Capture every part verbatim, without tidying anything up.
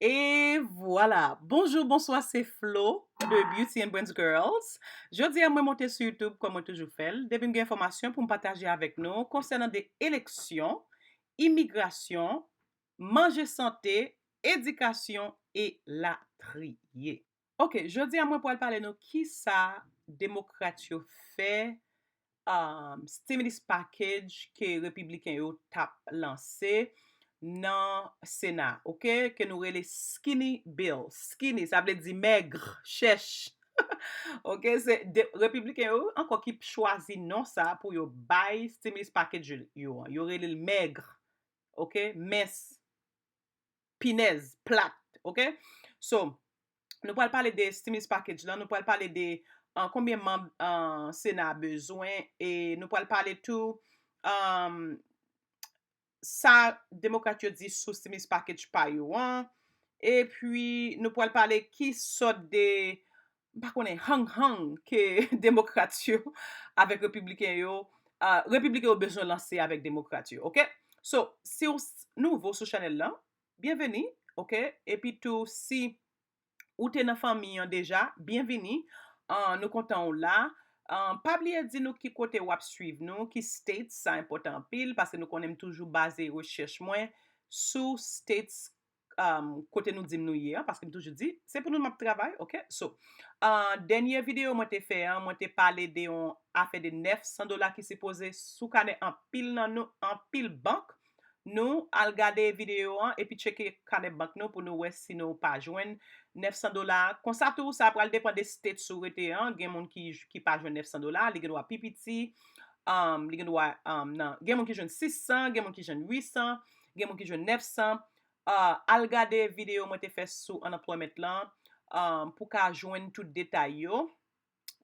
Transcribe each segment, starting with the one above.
E vwala! Bonjou, bonswa, se Flo de Beauty and Brains Girls. Jodi a, mwen monte sou YouTube kòm mwen toujou fè l. Depi m gen enfòmasyon pou m pataje avèk nou konsènan de eleksyon, imigrasyon, manje sante, edikasyon e latriye. Ok, jodi a mwen pral pale nou kisa demokrat yo fè, um, stimulus package ke repibliken yo t ap lanse nan Sena, ok, ke nou rele skinny bill. Skinny, sa vle di mèg, chèch. Ok, se de, repibliken yo ankò ki chwazi non sa pou yo bay stimulus package yo an. Yo rele l mèg, ok, mens, pinèz, plat, ok? So, nou pral pale de stimulus package lan, nou pral pale de uh, konbyen manm uh, Sena a bezwen, e nou pral pale tou um, sa demokrat yo di sou stimulus package pa yo an, epi nou pral pale ki sòt de, m pa konnen, hang hang ke demokrat yo avèk repibliken yo, uh, repibliken yo bezwen lanse avèk demokrat yo, ok? So, si w nouvo sou chanèl lan, byenveni, ok? Epi tou, si ou te nan fanmi an deja, byenvini. Uh, nou kontan w la. Uh, pa bliye di nou ki kote w ap swiv nou, ki states, sa enpòtan anpil, paske nou konnen m toujou baze rechèch mwen sou states um, kote nou di m nou ye an, paske m toujou di, se pou nou m ap travay, ok? So, uh, dènye videyo mwen te fè an, mwen te pale de yon afè de nèf san dola ki sipoze sou kanè anpil nan nou, anpil bank. Nou al gade videyo an epi tcheke kanè bank nou pou nou wè si nou pa jwenn nèf san dola. Konsa tou, sa pral depann de states ou rete an. Gen moun ki, ki pa jwenn nèf san dola, li gen dwa pi piti. Um, li gen dwa, um, nan, gen moun ki jwenn sis san, gen moun ki jwenn uit san, gen moun ki jwenn nèf san. Uh, al gade videyo mwen te fè sou unemployment lan, um, pou ka jwenn tout detay yo.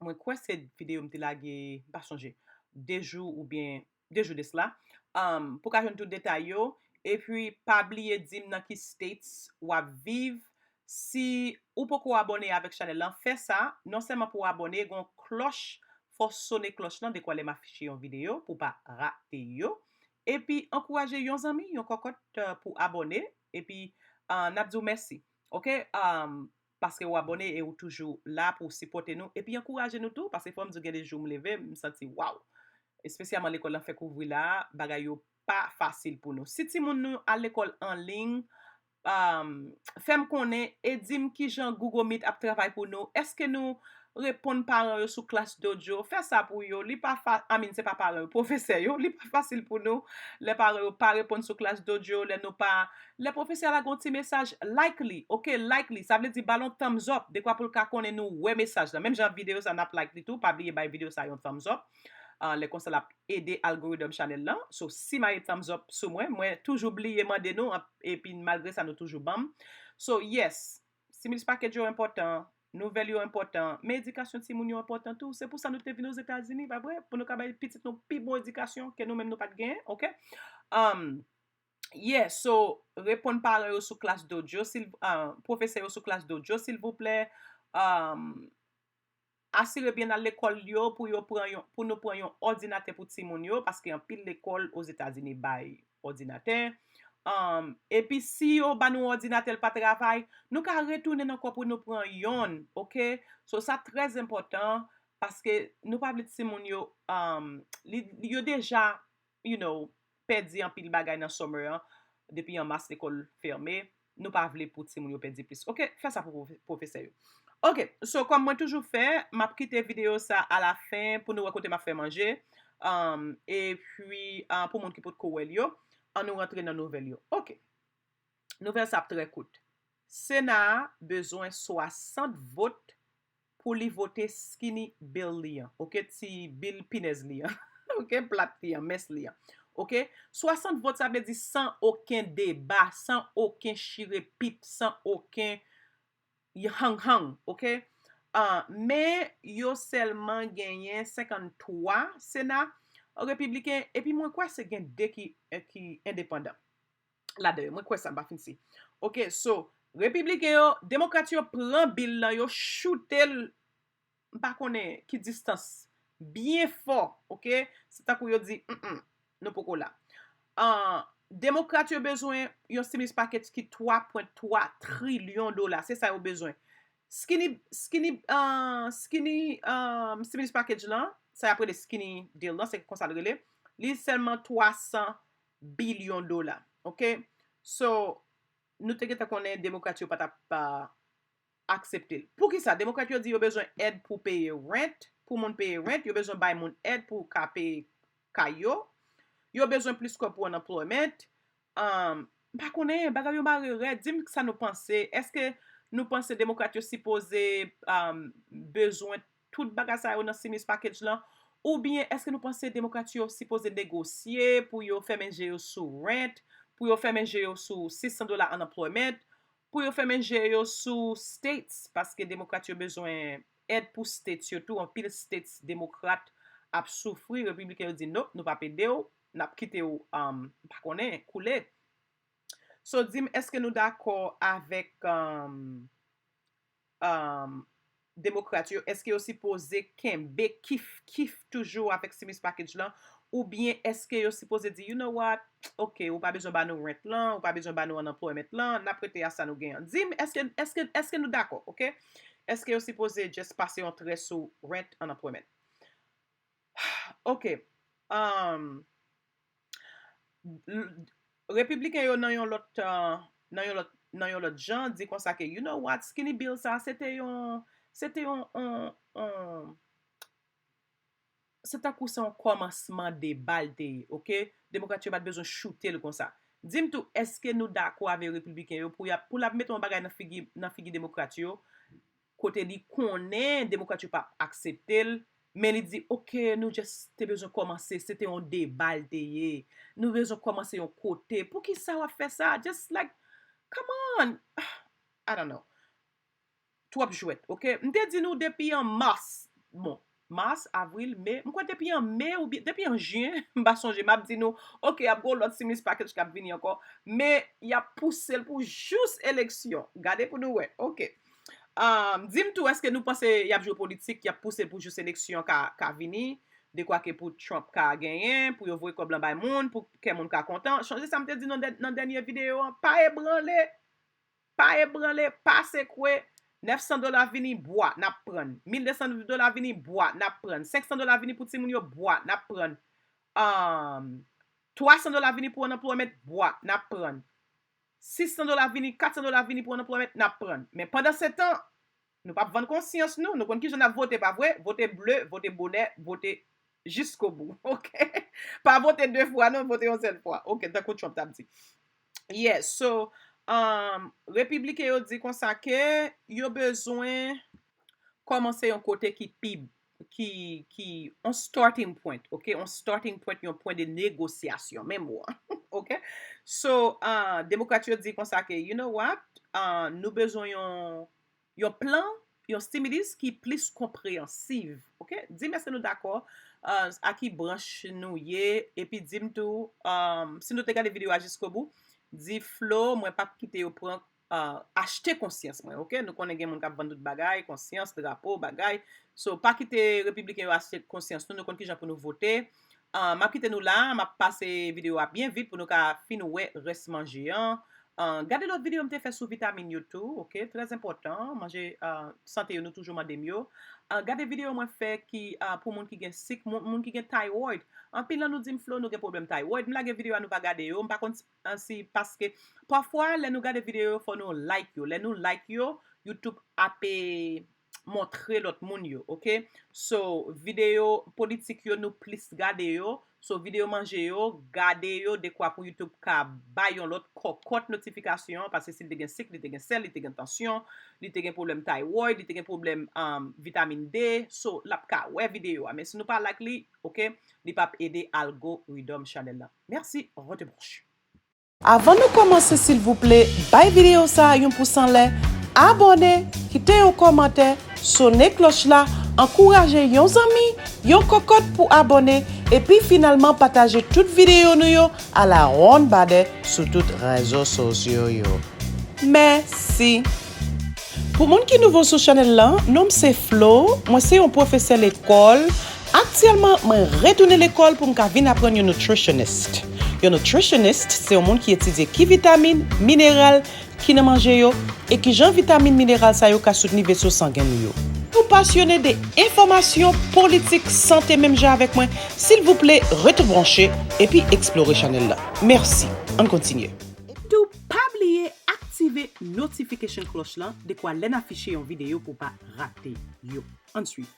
Mwen kwè se videyo m te lage, m pa sonje, de jou oubyen de jou de sla, um, pou ka jwenn tout detay yo. Epi, pa bliye di m nan ki states w ap viv. Si ou poko abòne avèk chanèl lan, fè sa. Non sèlman pou w abòne, gen yon klòch, fò w sone klòch lan dekwa lè m afiche yon videyo pou w pa rate yo. Epi, ankouraje yon zanmi, yon kòkòt uh, pou abòne. Epi, uh, n ap di w mèsi. Ok? Um, paske w abòne e w toujou la pou w sipòte nou. Epi ankouraje nou tou, paske fò m di w gen de jou m leve, m santi, waw! Espesyalman lekòl lan fèk ouvri la, bagay yo pa fasil pou nou. Si timoun nou al lekòl an liy, um, fè m konnen e di m kijan Google Meet ap travay pou nou. Èske nou reponn paran yo sou klas dodyo? Fè sa pou yo. Li pa fa-, I mean, se pa paran yo, pwofesè yo. Li pa fasil pou nou lè paran yo pa reponn sou klas dodyo, lè nou pa Lè pwofesè a lage yon ti mesaj, like li, ok, like li. Sa vle di ba l yon thumbs up, dekwa pou l ka konnen nou wè mesaj lan. Menm jan videyo sa, n ap like li tou, pa bliye bay videyo sa yon thumbs up. Ah, lè konsa, l ap ede algorithm chanèl lan. So, simaye thumbs up sou mwen. Mwen toujou bliye mande nou, an-, epi malgre sa, nou toujou ban m. So, yes, stimulus package yo enpòtan, nouvèl yo enpòtan, men edikasyon timoun yo enpòtan tou. Se pou sa nou te vin Ozetazini, pa vre? Pou nou ka bay pitit nou pi bon edikasyon ke nou menm nou pa t genyen, ok? Um, Yeah, so, reponn paran yo sou klas dodyo, sil, ah, pwofesè yo sou klas dodyo, silvouplè. Um, asire byen al lekòl yo pou yo pran yon, pou nou pran yon òdinatè pou timoun yo, paske anpil lekòl Ozetazini bay òdinatè. Um, epi si yo ba nou òdinatè, l pa travay, nou ka retounen ankò pou nou pran yonn, ok? So, sa trè enpòtan, paske nou pa vle timoun yo, um, li, yo deja, you know, pèdi anpil bagay nan summer an. Depi an mas lekòl fèmen, nou pa vle pou timoun yo pèdi plis. Ok, fè sa pou pwofe-, pwofesè yo. Ok, so kòm mwen toujou fè, m ap kite videyo sa alafen pou nou wè kote m ap fè manje. Um, epi, ah, pou moun ki potko wè l yo, ann nou rantre nan nouvèl yo. Ok. Nouvèl sa ap trè kout. Sena a bezwen swasant vot pou li vote skinny bill li an, ok, ti bil pinèz li an, ok, plat li an, mens li an, ok. Swasant vot, sa vle di san okenn deba, san okenn chire pip, san okenn hang hang, ok. Ah, men yo sèlman genyen senkanntwa sena repibliken, epi mwen kwè se gen de ki, ki endepandan ladan yo. Mwen kwè sa, m pa fin si. Ok, so, repibliken yo, demokrat yo pran bil lan, yo choute l, m pa konnen ki distans, byen fò, ok? Se tankou yo di, mm, mm, nou poko la. Ah, Demokrat yo bezwen yon stimulus package ki twa pwen twa trilyon dola. Se sa yo bezwen. Skinny, skinny, uh, skinny um, stimulus package lan, sa y ap rele skinny deal lan, se konsa l rele. Li sèlman twa san bilyon dola. Ok? So, nou te gentan konnen demokrat yo pa t ap uh, aksepte l. Poukisa? Demokrat yo di yo bezwen èd pou peye rent, pou moun peye rent, yo bezwen bay moun èd pou ka peye kay yo, yo bezwen plis kòb pou unemployment. Um, m pa konnen, bagay yo mare rèd. Di m sa nou panse. Èske nou panse demokrat yo sipoze um, bezwen tout bagay sa yo nan stimulus package lan? Oubyen èske nou panse demokrat yo sipoze negosye pou yo fèmen je yo sou rent, pou yo fèmen je yo sou sis san dola unemployment, pou yo fèmen je yo sou states, paske demokrat yo bezwen èd pou states yo tou. Anpil states demokrat ap soufri, repibliken yo di, "Nope, nou p ap ede w, n ap kite w, um, m pa konnen, koule." So, di m, èske nou dakò avèk um, um, demokrat yo? Èske yo sipoze kenbe kif kif toujou avèk stimulus package lan? Oubyen èske yo sipoze di, "You know what? Ok, ou pa bezwen ba nou rent lan, ou pa bezwen ba nou unemployment lan, n ap rete a sa nou genyen." Di m, èske, èske, èske nou dakò, ok? Èske yo sipoze just pase yon trè sou rent, unemployment? Ok. Um, repibliken yo nan yon lòt uh, nan yon lòt nan yon lòt jan di konsa ke, "You know what, skinny bill sa, se te yon se te yon, yon, yon se tankou se yon kòmansman deba l te ye, ok? Demokrat yo pa t bezwen choute l konsa." Di m tou, èske nou dakò avè repibliken yo pou y ap pou l ap mete yon bagay nan figi nan figi demokrat yo kote li konnen demokrat yo p ap aksepte l, men li di, "Ok, nou just te bezwen kòmanse, se te yon deba l te ye. Nou bezwen kòmanse yon kote. Poukisa w ap fè sa? Just like, come on." I don't know. Twòp jwèt, ok? M te di nou depi an mas, bon, mas, avril, me, m kwè depi an me oubyen depi an jen, m pa sonje, m ap di nou, ok, ap gen yon lòt stimulus package k ap vini ankò, men y ap pouse l pou jous eleksyon. Gade pou nou wè, ok. Um, di m tou, èske nou panse y ap jwe politik, y ap pouse l pou jous eleksyon ka, ka vini, dekwa ke pou Trump ka genyen, pou yo voye kòb lan bay moun, pou kè moun ka kontan? Chonje sa m te di nan, nan dènye videyo an, pa ebranle, pa ebranle, pa sekwe. Nèf san dola vini, bwa, n ap prann. Mil de san dola vini, bwa, n ap prann. Senk san dola vini pou timoun yo, bwa, n ap prann. Um, twa san dola vini pou unemployment, bwa, n ap prann. Sis san dola vini, kat san dola vini pou unemployment, n ap prann. Men pandan se tan, nou p ap vann konsyans nou. Nou konn kijan n ap vote, pa vre? Vote ble, vote bonè, vote jiskobou. Ok? Pa vote de fwa, non, vote yon sèl fwa. Ok, tankou Trump t ap di. Yes, so, um, repibliken yo di konsa ke yo bezwen kòmanse yon kote ki pi ki, ki, yon starting point, ok? Yon starting point, yon pwen de negosyasyon, menm mo an, ok? So, uh, demokrat yo di konsa ke, you know what? Uh, nou bezwen yon, yon plan, yon stimulus ki plis konpreyansiv, ok? Di m èske nou dakò uh, a ki branch nou ye, epi di m tou, um, si nou te gade videyo a jiskobou, di Flo, mwen p ap kite yo pran uh, achte konsyans mwen, ok? Nou konnen gen moun k ap vann tout bagay, konsyans, drapo, bagay. So, pa kite repibliken yo achte konsyans nou, nou konn kijan pou nou vote. Uh, m ap kite nou la, m ap pase videyo a byen vit pou nou ka fin wè rès manje an. Uh, gade lòt videyo m te fè sou vitamin yo tou, ok? Trè enpòtan, manje uh, sante yo nou toujou mande m yo. Uh, gade videyo mwen fè ki uh, pou moun ki gen sik, moun, moun ki gen thyroid. Anpil nan nou di m, Flo, nou gen pwoblèm thyroid. M lage videyo a, nou pa gade yo. M pa konn si, uh, si paske pafwa, lè nou gade videyo yo, fò nou like yo. Lè nou like yo, YouTube ape montre lòt moun yo, ok? So, videyo politik yo, nou plis gade yo. So, videyo manje yo, gade yo dekwa pou YouTube ka bay yon lòt kòkòt notifikasyon, paske si l te gen sik, li te gen sèl, li te gen tansyon, li te gen pwoblèm thyroid, li te gen pwoblèm um, vitamin D. So, l ap ka wè videyo a. Men si nou pa like li, ok, li p ap ede algorithm chanèl la. Mèsi, rete branche. Avan nou kòmanse, silvouplè, bay videyo sa a yon pous anlè, abòne, kite yon kòmantè, sone klòch la, ankouraje yon zanmi, yon kòkòt pou abòne, epi finalman pataje tout videyo nou yo a la ronn badè sou tout rezo sosyo yo. Mèsi! Pou moun ki nouvo sou chanèl lan, non m se Flo, mwen se yon pwofesè lekòl. Aktyèlman, mwen retounen lekòl pou m ka vin aprann yon nutritionist. Yon nutritionist se yon moun ki etidye ki vitamin, mineral ki nan manje yo e kijan vitamin, mineral sa yo ka soutni veso sangen nou yo. Si w pasyone de enfòmasyon, politik, sante menm jan avèk mwen, silvouple rete branche epi eksplore chanèl la. Mèsi. Ann kontinye. Epi tou, pa bliye aktive notification klòch lan dekwa lè n afiche yon videyo pou w pa rate yo. Ann swiv.